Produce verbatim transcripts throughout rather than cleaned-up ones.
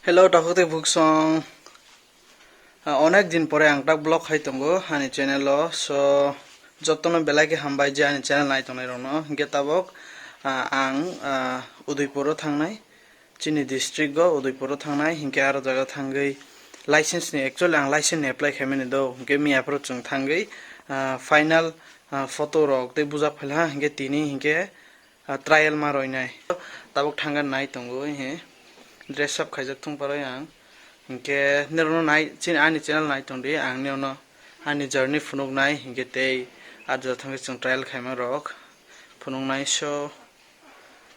Hello, takhuk tei buksong. Ah, onek din pore ang tak vlog khai tongo ani channel o. So, jotono belai khe hambai je ani channel nai tongnai rokno. Hinkhe tabok, ah, ang, ah, Udaipur o thangnai. Chini district o Udaipur o thangnai. Hinkhe aro jaga thangwi license ni, actually ang license ni apply khaimani do. Hinkhe miya phuru chwng thangwi, ah, final, ah, photo rok tei bujak phaila. Hinkhe tini hinkhe ah, trial ma roinai. Tabuk thangna nai tongo, he. Dress up khaijak thung paroi ang. Hinkhe norokno nai, chini ani channel nai tongdi, ang norokno ani journey phunuknai, hinkhe tei ah jaga thangwi chwng trial khaima rok phunuknai, so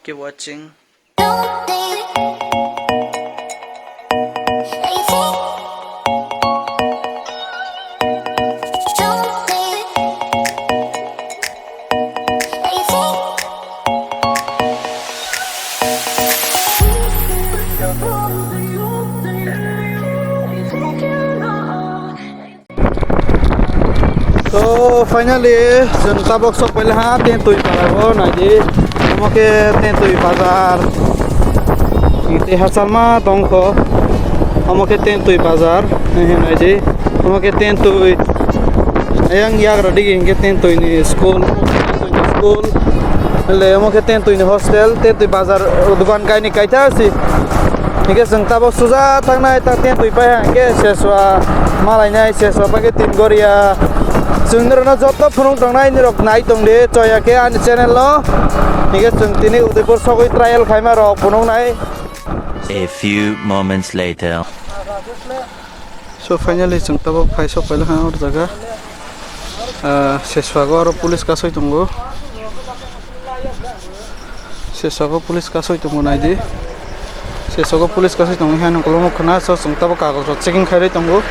keep watching. So, finally, chwng tabok sok paila ha, Tentwi para o, naidi. Omo khe Tentwi bazar. Tei hachal ma tong kho. Omo khe Tentwi bazar. Naidi. Omo khe Tentwi. Ayang yagra digi hinkhe Tentwi ni school. Tentwi ni school. Le omo khe Tentwi ni hostel. Tentwi bazar, dukan kaini kaitha si. Hinkhe chwng tabok suja thangnai, ta Tentwi pai ha, hinkhe Seswa malainai, Seswa pai khe Tingoria. Chwng norokno joto phunuk tongnai, norok nai tongdi, choya khe ani channel o. Hinkhe chwng tini Udaipur sogwi trial khaima rok phunuknai. A few moments later. So finally chwng tabok phai sok paila ha or jaga. Ah, Seswago aro police kasui tongo. Seswago police kasui tongo naidi. Seswago police kasui tongo, hino kolom khna so chwng tabok kagoj rok checking khairwi tongo.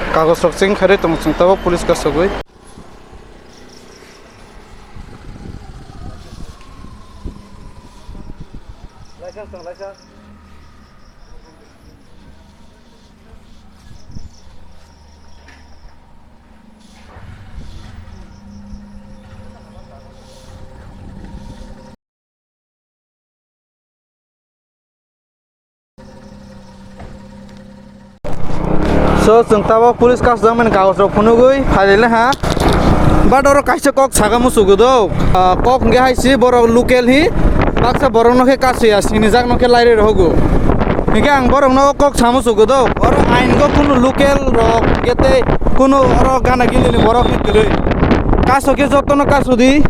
Kagoj rok checking khairwi tongo chwng tabok police kasugwi. So, chwng tabok police kasjakmani kagoj rok phunugwi phailai ha. But oro kaisa kok saka musugo do. Ah, kok hwnkhe hai si borok local hi baksa borok no khe kasui ya, sinijak no khe lairwi rohogo. Hinkhe ang borok no kok sa musugo do. Oro ain go kunu local rok hwnkhe tei kunu oro gana gili ni borok hi kwrwi. Kaso khe joto no kaso di.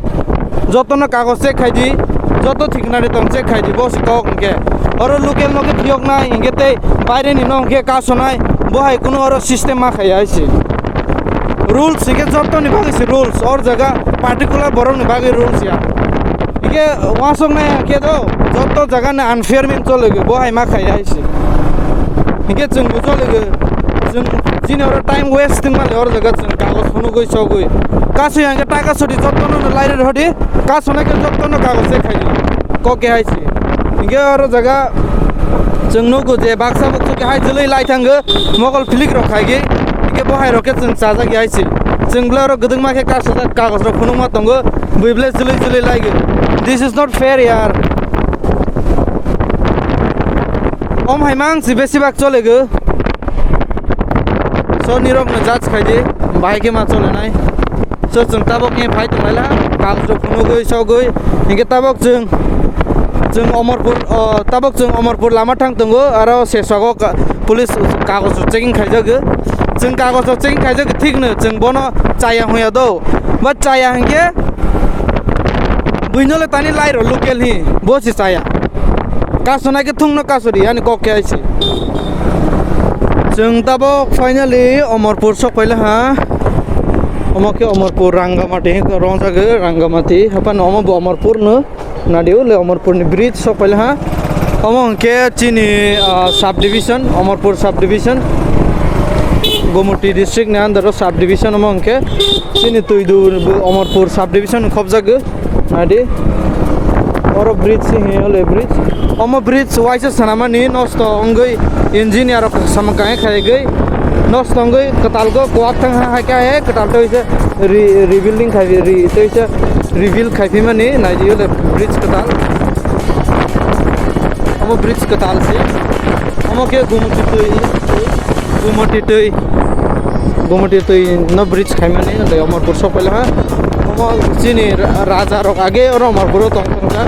Jotono kagoj check khai di, joto thiknari tong check khai di, bo se kok hwnkhe. Oro local no khe phiyoknai, hinkhe tei baireni no hwnkhe kasonai, bo hai kuno oro system ma khaiya hai se. Rules hinkhe jotoni bagwi se rules, or jaga particular borokni bagwi rules ya. Hinkhe uansuknai hinkhe do, joto jaga ni unfair means choligo, bo hai ma khaiya hai se. Hinkhe chwng bo choligo, chwng chini oro time waste wngmale or jaga chwng kagoj phunugwi sogwi. Kasui hinkhe taka sudi jotono no lairwi rw di. Kasonai khe jotono kagoj se khaidi. Kok khe hai se. Hinkhe oro jaga chwng nugo je baksa buksu khe hai jwlwi lai thango, mokol philik rok khai khe. Hinkhe bo hai rok khe chwng chajak ya hai se. Chwng bwle oro gwdwngma khe kasajak kagoj rok phunukma tongo. Bwi bwle jwlwi jwlwi lai khe. This is not fair yaar. Om hai mang si besi bak chole go. So nirok no judge khai di, bahai khe ma chole nai. So chwng tabok ni phai tong laila, kagoj rok phunugwi sogwi, hinkhe tabok chwng, chwng Omorpur, o, tabok chwng Omorpur lama thang tongo, aro Seswago ka-, police kagoj rok checking khaijago. Chwng kagoj rok checking khaijago thik no, chwng bono chaya huya do, but chaya hinkhe buino le tani lai rw local hi, bo se chaya. Kasonai khe thungno kasodi, ani kok khe hai se. Chwng tabok finally Omorpur sok paila ha. Omo khe Omorpur Rangamati rongjagwi, Rangamati. Haphano omo bo Omorpur no. Nadi o le Omorpur ni bridge sok paila ha. Omo hwnkhe chini, ah, subdivision, Omorpur subdivision. Gomoti district ni under o subdivision omo hwnkhe chini Tuidu Omorpur subdivision khobjagwi. Nadi. Oro bridge se hino le bridge. Omo bridge waisa sanamani nosto wngwi engineer rok samung kangwi khaigwi nosto wngwi kwtal go kuak thang ha hai khe kwtal to ise re-, rebuilding khai re-, to ise rebuild khai phimani nai le bridge kwtal. Omo bridge kwtal se. Omo khe Gumoti twi, Gumoti twi, Gumoti twi no bridge khaimani, tei Amarpur sok paila ha. Omo chini ra-, raja rok age oro Amarpur o tong tong kha.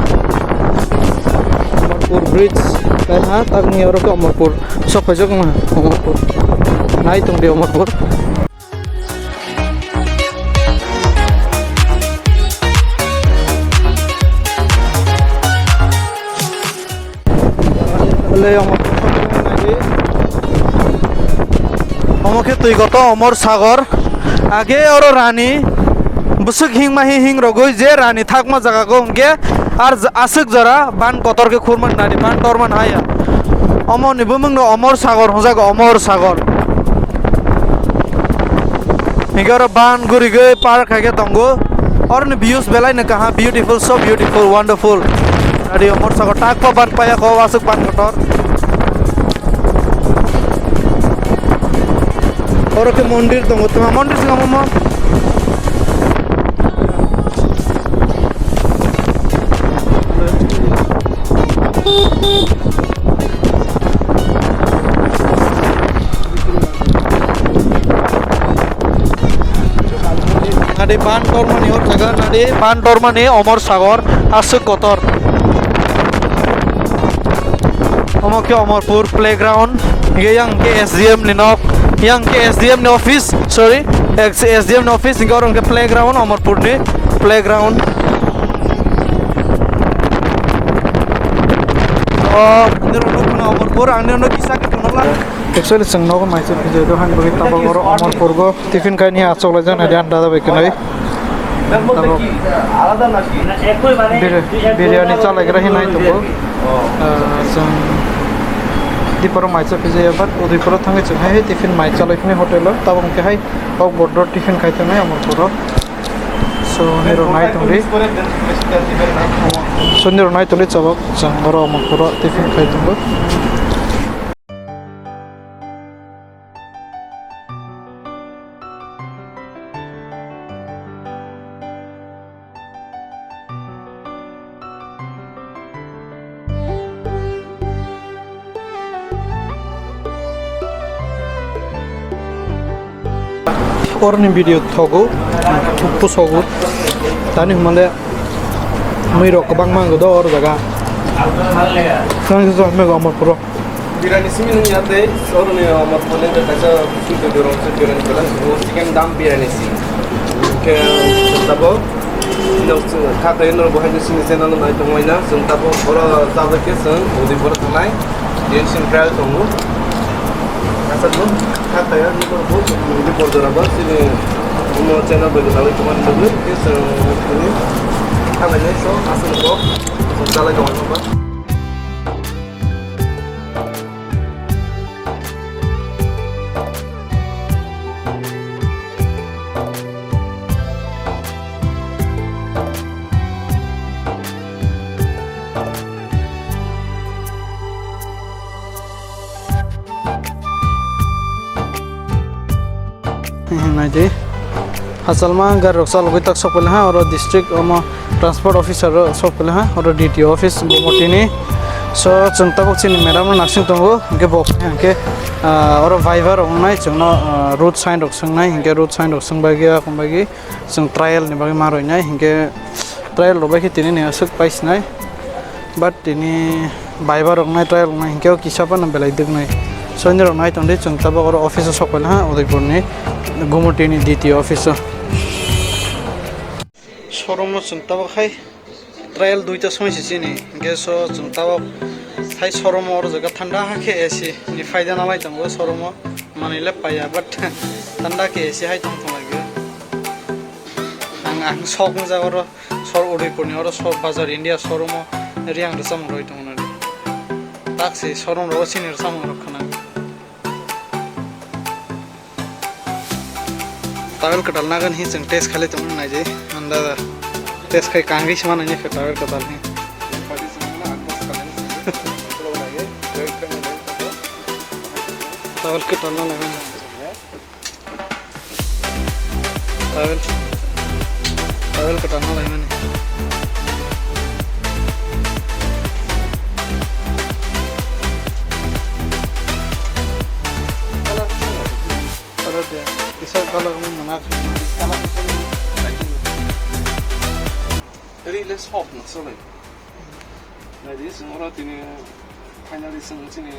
Amarpur bridge kai ha, takni oro khe Amarpur sok paijak ma, Amarpur. Nai tong di Amarpur. Le omo, omo khe twi koto Omor Sagor. Age oro rani bwswk hingma hi hing rogwi je rani thakma jaga go hwnkhe ar j-, aswk jora ban kotor khe khurman nani ban torman haya. Omo ni bumung no Omor Sagor hwnjago, Omor Sagor. Hingke oro ban gurigwi park hai khe tongo. Oroni views belai no kaham, beautiful, so beautiful, wonderful. Nadi Omor Sagor tak pa ban paya ko, aswk ban kotor. Oro khe mondir tongo, tuma mondir singa momo. Nadi ban tormani hor jaga, nadi ban tormani Omor Sagor aswk kotor. Omo khe Omorpur playground, hingke yang khe S D M ni nok, yang khe S D M ni office, sorry, S D M ni office, hingke oro hingke playground, Omorpur ni playground. O, nini rok nukmano Omorpur, ang nini rok kisa khe phunukla. Actually, chwng nogo maisa phijai do, hani bagwi tabok oro Omorpur go tiffin kaini achuk laijak nai de, anda da bai kwnwi. Tabok bir-, biryani chalaigra hinai tongo. Ah, chwng Diporo maisa phijai ya, but Udaipuro thangwi chwng hai tiffin mai chalai phini hotel o, tabok hwnkhe hai kok bordo tiffin khai tongnai Omorpur o. So, nirok nai tongdi. So, nirok nai tongdi chabok. Chwng oro omo phuro tiffin khai tongo. Oroni video thogo, pusogo. Tani humale mui rok kwbangma wngdo or jaga. Tani so mego amor puro. Birani simi nung ya tei, oroni amor puro nung kaisa kusui twi dorong se birani pura. Chicken dum birani si. Ke tabo. Nok kha khe norok bo hai sini channel nai tongmai na, chwng tabuk oro tabuk khe chwng Udaipur thangnai, T N C trial tongo. Aswk no kha khe norok bo chwng Udaipur jora bo chini omo channel bai kwtalwi tongmani bagwi khe chwng tini kha lainai so aswk bo chwng chalai tongmani ba. Naidi. Hachalma gari rok chalogwi tak sok pailaha, oro district omo transport officer rok sok pailaha, oro D T O office Gumotini. So, chwng tabuk chini madam no narsing tongo, hwnkhe bo hwnkhe, ah, oro viva rok wngnai chwngno, ah, route sign rok swngnai, hwnkhe route sign rok swng bagwi, ah, kung bagwi. Chwng trial ni bagwi ma roinai, hinkhe trial rok bai khe tini ni aswk paisinai, but tini viva rok nai trial rok nai hinkhe o kisa phano belai dwknai. So, nini rok nai tongdi, chwng tabuk oro office o sok paina ha, Udaipur ni Gumoti ni D T O office o. Showroom o chwng tabuk hai trial duita somoi se chini, hinkhe so chwng tabuk hai showroom o oro jaga thanda ha khe A C ni phaida nalai tongo showroom o, manwi le paiya, but thanda khe A C hai tong tong lai o. Ang, ang sok wngjak oro, sor Udaipur ni oro sor bazar India showroom o riyang rwchapmung rwui tongo nani. Tak se showroom rogo chini rwchapmung rok khna. Towel kwtal nagani hi chwng test khailai tongmani naidi. Anda test khai kangwi se manwi khe towel kwtal hi. Towel kwtal na laimani. Towel. Towel kwtal na laimani. Ile soft no sole. Naidi, chwng oro tini finally chwng chini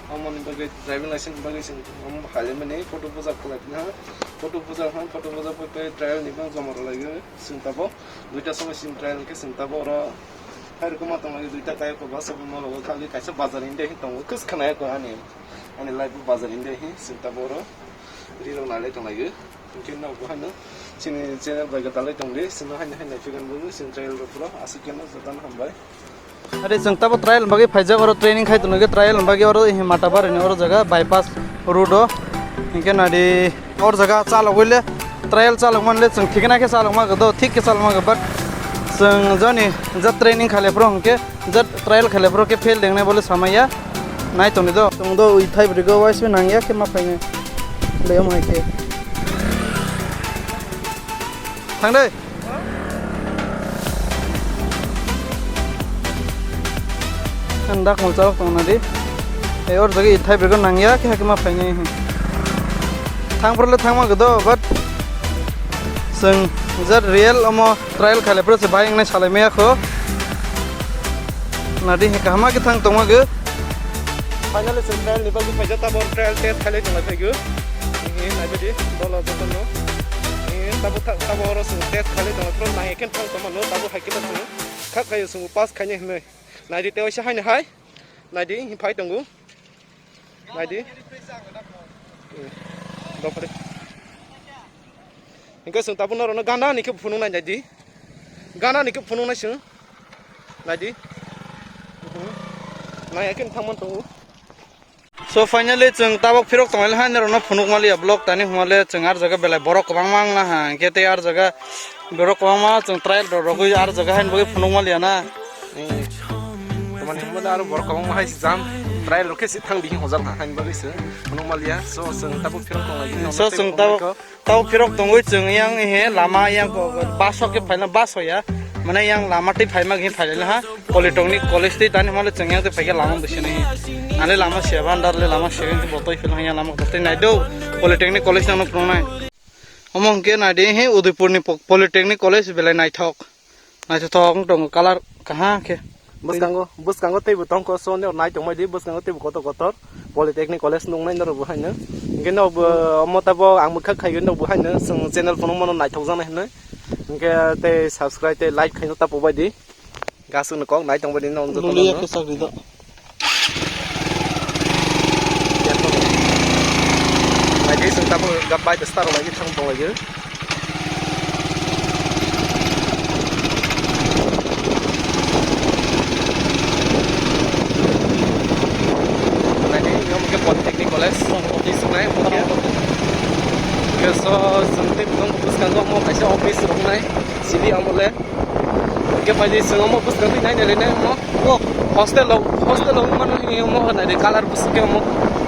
omo ni bagwi driving license ni bagwi chwng omo hai le mani photo puja khlai na. Photo puja khlai, photo puja pai pai trial ni bang joma rw lai chwng tabo. Duita somoi chwng trial khe chwng tabo oro hai rw ma tong lai duita kai ko bus abo mo logo khali kaisa bazar inde hi tongo kwchwng khna ya ko ani. Ani life bazar inde hi chwng tabo oro ri rw nai lai tong lai. Hingke no bo haino chini channel bai kwtalai tongdi, chwngno haino haino naiphigwino bo chini trial rok phuru aswk khe no jotono hambai. Are chwng tabo trial bagwi phaijak, oro training khai tongo, trial bagwi oro Himata Barini oro jaga bypass road o. Hingke nadi oro jaga chalogwi le trial chalok man le chwng thik na khe chalok ma do, thik khe chalok ma but chwng joni ja training khaile phuru hingke Jat trial khaile borok khe fail dengnai bole samaya. Nai tongdi do. Tong do ui thai bwrwi go waiswi nangya khe ma phainai. Leyom hai khe. Thang dai. Ang dak mol chalok tong nadi. E or jagi ithai bwrwi go nangya khe hakhe ma phainai. Thang phuru le thangma go do but chwng jat real omo. Trial khaile phuru se bai wngnai salai maya kho. Nadi he kaham khe thang tongma gw. Finally chwng trial ni bagwi phaijak, tabuk trial test khailai tonglai phaigo. He naibadi dolo jotono. He tabuk tha-, tabuk oro chwng test khailai tonglai phuru nai khe thang tongma no tabuk hai khe chwng kha khaio chwng pass khainai hinwi. Naidi tei waisa haino hai. Naidi phai tongo. Naidi. Dopre. Hingke chwng tabuk norokno gana ni khe phunuk nai naidi. Gana ni khe phunuk nai chwng. Naidi. Nai khe thangman tongo. So finally chwng tabuk phirok tonglaha norokno phunuk maliya vlog tani humale chwng ar jaga belai borok kwbangma wngna ha hingke tei ar jaga borok kwbangma chwng trial rok rogwi ar jaga hain bagwi phunuk maliya na. Tamani hwnba aro borok kwbangma hai jam trial rok khe se thang di hojal ha hain bagwi se phunuk maliya. So chwng tabuk phirok tong lai. So chwng tabuk, tabuk phirok tongwi chwng yang he lama yang ko bus o khe phaina bus o ya. Mane yang lama tei phaima khe phailai ha. Polytechnic college tei tani hwnba chwng yang tei phaikhe lama bwswk nai. Ani lama se bandar le lama se bo tei phil yang lama tei nai do. Polytechnic college nang phunuk nai. Omo hwnkhe nai di he Udaipur ni po-, Polytechnic college belai naithok. Naithothok wng tongo colour kaham khe. Bwskango, bwskango teibo tongkho, so nai tongmai di, bwskango teibo kotor kotor Polytechnic College nuknai norok bo haino. Hingke no bo omo tabo ang bwkha khaigwi no bo haino chwng channel phunukmano naithokjaknai hinwi. Hingke tei subscribe tei like khaino ta pobai di. Gaswk no kok nai tongbai di no joto no. Luliya khe chakri do. Naidi chwng tabuk gabbai de star lai thang tong lai. Naidi yom ke Polytechnic College office nai mo ke. Ke so chwng tei bwskango mo kaisa office rok nai. Sidi amole. Hingke phaidi chwng omo bwskang twi naina rwnai omo. O hostel rok, hostel rok wngmano hwnwi omo hwnwi de colour bwswk khe omo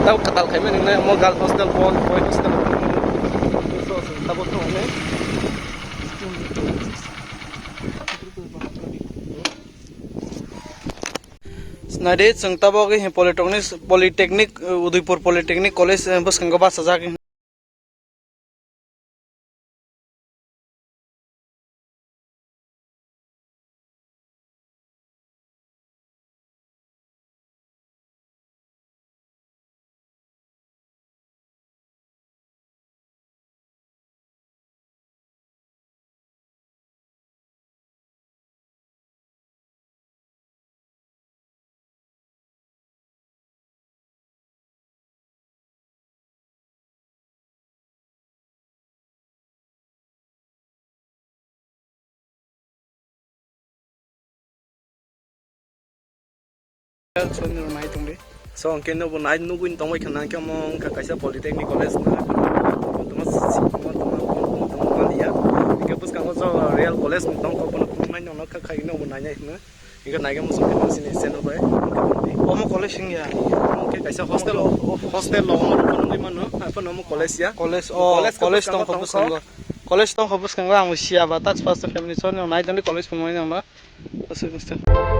tei kwtal khaimani wngnai omo girl hostel, boy, boy hostel rok wngmano. So, so, tabuk thanglainai. Naidi chwng tabuk he Polytechnic, Polytechnic, Udaipur Polytechnic College, eh, bwskango bachajak. Soni rok nai tongdi. So, hwnkhe nobo nai nugwi tongbai khna, hwnkhe omo wngkha kaisa Polytechnic College, tongma, tongma, tongma, tongma, tongma, tongma maliya. Hwnkhe bwskango jo Real College ni tongkha, bono phunuknai nono kha khai nobo nainai hwnwi. Hwnkhe naikhe muchung khe chini channel bai. Omo college wngya? Hwnkhe kaisa hostel, hostel lo omo phunugwi mano, haphano omo college ya. College, o, college tongkha bwskango. College tongkha bwskango, ang siya ba, touch pass family, so, nai tongdi college phunuknai nangma. Aswk, aswk.